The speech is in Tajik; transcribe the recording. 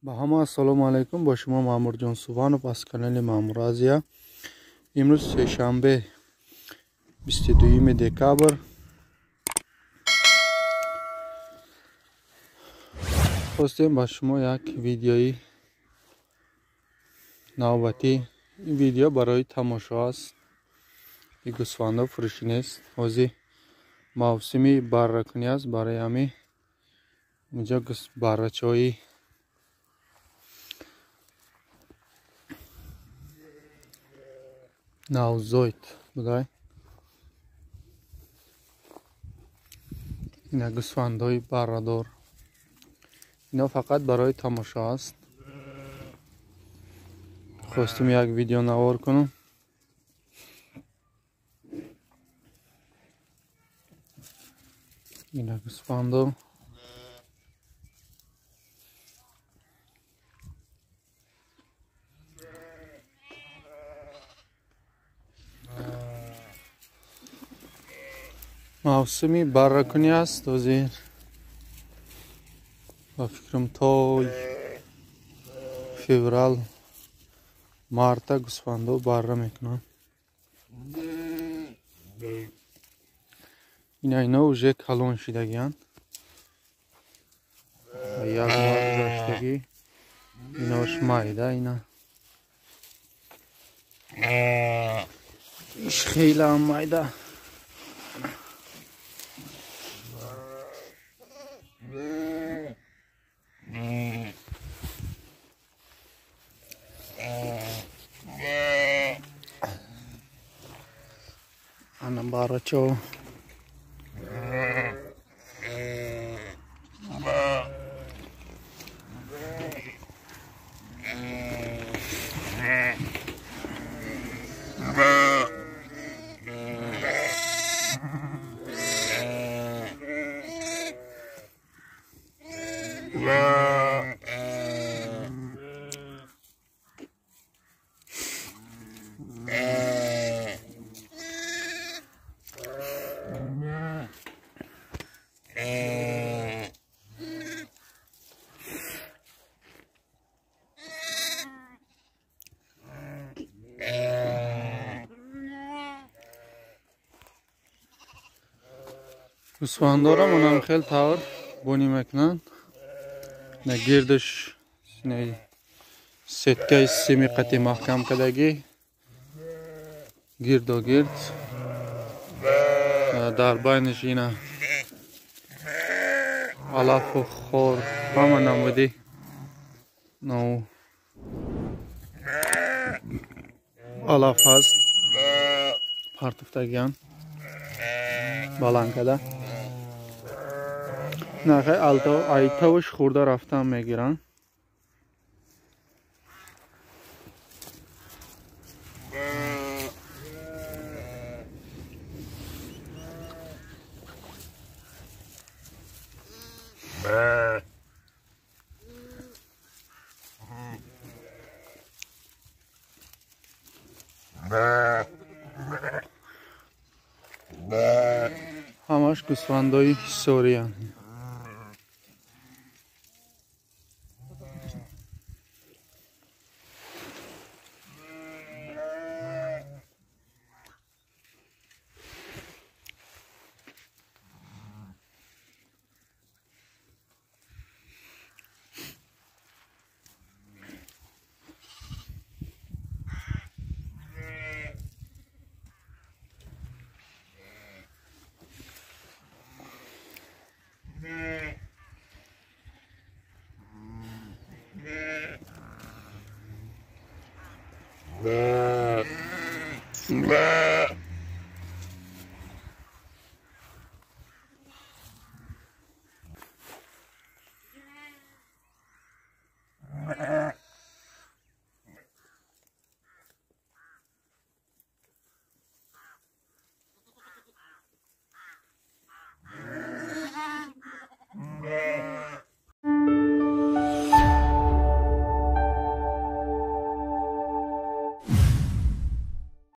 Ба ҳама ассалому алайкум, бо шумо Маъмурҷон Суванов аз канали Маъмур Азия. Имрӯз сешанбе 22 декабр. Хостем ба шумо як видеои навбатӣ. Ин видео барои тамошо аст. И гӯсфандо фурӯшӣ нест. Ҳозир мавсими барракунӣ аст, барои ҳамин инҷо баррачаҳои навзоид будай. Ина гӯсфандҳои баррадор. Ино фақат барои тамошо аст. Хостем як видео навор кунам. Ина гӯсфандо. Мавсими барракунӣ аст ҳозир. Ба фикрам то феврал марта гӯсфандо барра мекунанд. Ина ино уже калон шидагианд. Як моҳ гузаштагӣ. Инош майда ина. Иш хелам майда. Ана баррачо. Гӯсфандорам онам хел тавр бонӣ мекунанд. На гирдаш сеткаи сими қати маҳкам кардагӣ, гирдогирд. Дар байнаш ина алафу хор ҳама намуди алаф ҳаст, партуфтагиан баланд карда. Нахай айтавш хӯрда рафтан мегиранд. Ҳамаш гӯсфандои ҳисориянд.